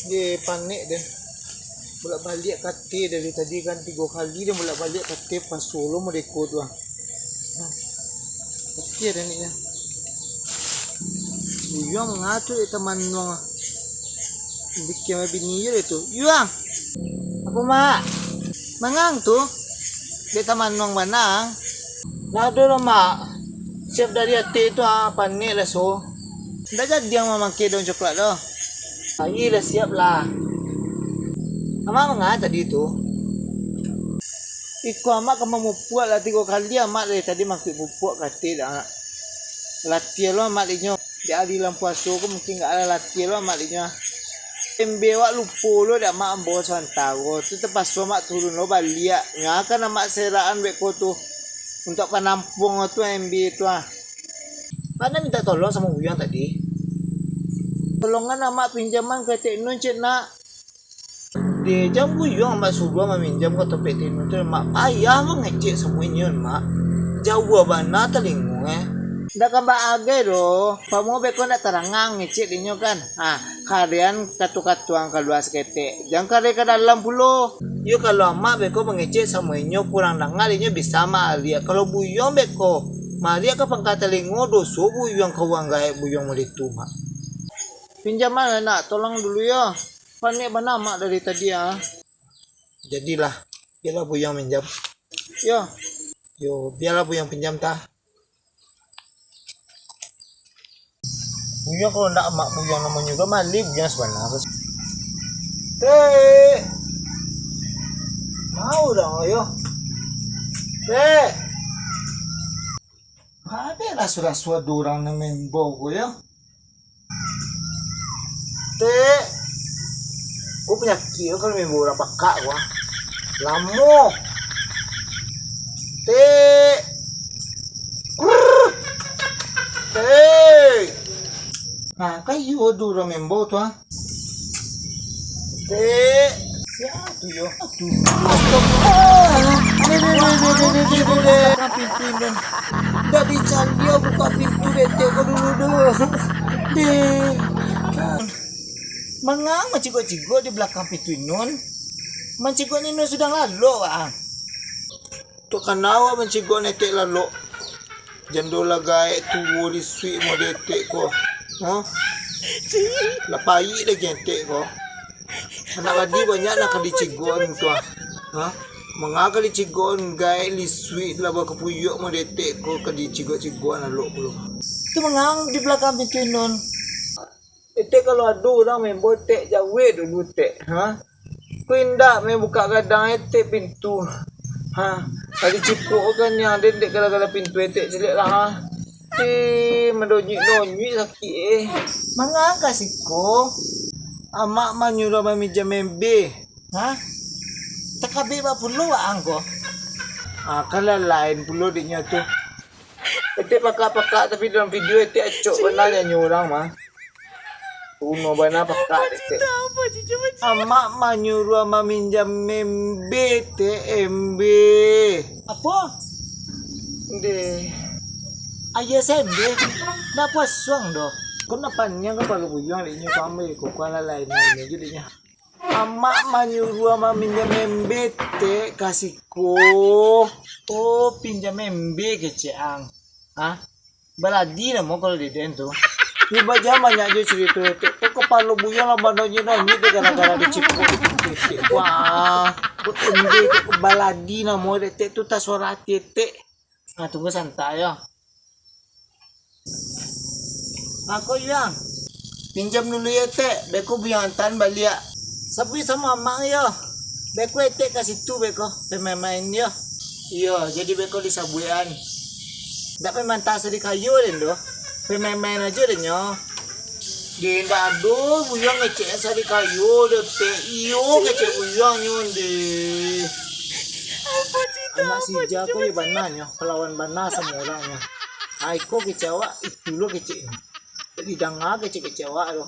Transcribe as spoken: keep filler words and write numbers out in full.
Deh, panek deh. Bolak-baliak kato dari tadi kan, tigo kali deh bolak-baliak kato, paso lo modeko tu ah. Nah, kato deh niknyo. Buyuang mangato dek tamanuang ah. Bikin bini je deh tu. Yuang! Apo, Mak? Mangang tu? Dek tamanuang bana. Lah ado lo, Mak. Siap dari ati tu ah, panek lah so. Ndak jadi ang mamakai daun coklat doh. Ayi lah siap lah. Amak manga tadi tu? Iko amak ka mamupuak lah tigo kali, amak dari tadi mampik pupuak kato dak. Latiah lo amak dinyo. Di ari bulan puaso ko mungkin gak lah latiah lo amak dinyo. Embe awak lupo lo dek amak ambo samantaro. Tu tapaso amak turun lo baliak. Nyo kan amak seraan beko tu. Untuak panampuang tu embe tu ah. Mak nak minta tolong samo Buyuang tadi. Tolongan amak pinjaman katek nun cek nak. Deh, jan Buyuang amak suruah maminjam ka topek tenun tu, Mak. Payah mangecek samo inyo, Mak. Jauah bana talingo, eh. Ndak ka baagai doh. Pamo beko ndak tarangang ngecek dinyo kan. Ha, karean kato-katoan kalua saketek. Jan kareh ka dalam pulo. Iyo, kalau amak beko mangecek samo inyo kurang danga dinyo bisa maariak. Kalau Buyuang beko maariak ka pangka talingo, doso Buyuang ka urang gaek Buyuang model tu, Mak. Pinjaman lah nak, tolong dulu yo. Panek bana amak dari tadi ah. Jadilah, bialah Buyuang minjam. Yo. Yo, bialah Buyuang pinjam tah. Buyuang kalau ndak amak Buyuang namonyo, gak maleh Buyuang sabana. Tek! Mau dah yo. Tek! Ado lah surah-surah dua urang nan maimbau ko yo. Tek, ko panyakik ko kalau maimbau urang pakak ko ah. Lamo. Tek. Kurr. Tek. Nah, kan iyo dua urang maimbau tu ah. Tek, sia tu yo? Aduh. Astagfirullah. Deh, deh, deh, deh. Bukak pintu, Nun. Ndak dicaliak bukak pintu dek tek ko dulu, doh. Deh. Mangang mancigok-cigok di balakang pintu, Nun? Mancigok ni, Nun, sudah lalok, ah. Tu kana awak mancigok etek lalok. Jando lah gaek tuo lisuik model etek ko. Ha? Lah paik lagi etek ko. Anak gadih banyak nak ka dicigok tu ah. Ha? Manga ka dicigok gaek lisuik lah bakapuyuak model etek ko ka dicigok-cigok lalok pulo. Tu mangang di balakang pintu Nun. Etek kalau ado urang maimbau etek jauah dulu tek, ha? Ko indak main bukak gadang etek pintu. Ha, tadi cipok kan yang den dek gala-gala pintu etek caliak lah, ha. Ti madonyik-donyik sakik eh. Manga ka siko? Amak manyuruah maminjam embe. Ha? Takabik bapulo waang ko. Ah, kan lah lain pulo diknyo tu. Etek pakak-pakak, tapi dalam video etek acok bana nyanyi urang mah. Runo bana pakak etek. Amak manyuruah maminjam embe, tek, embe. Apo? Ndeh. Ayo sende. Ndak puas suang doh. Kau nak paniang kapalo buyuang dek inyo pambe, kau kualah lain-lain aja dek inyo. Amak manyuruah maminjam embe tek ka siko. Oh, pinjam embe kecek ang. Hah? Baladi namo kalau deden tu. Ni baja banyak jo cerita tek. Kok kapalo buyuang lah badonyik-donyik dek gara-gara dicipok tek. Wah, kok embe kok baladi namo dek tek tu tasuara ati tek. Ah, tunggu santai yo. Ako Yuang, pinjam dulu yo tek, beko Buyuang antaan baliak. Sabuik samo amak yo, beko etek ka situ beko, pemain-main yo. Iyo, jadi beko disabuikan. Ndak pemain tas di kayu den doh, pemain-main ajo den nyo. Deh, ndak ado Buyuang ngecek sari kayu doh tek, iyo kecek Buyuang nyo deh. Anak sija ko yo bana nyo, kalawan bana samo urang nyo. Ai ko kecek awak, itu lo kecek nyo. Jadi danga kecek-kecek awak tu.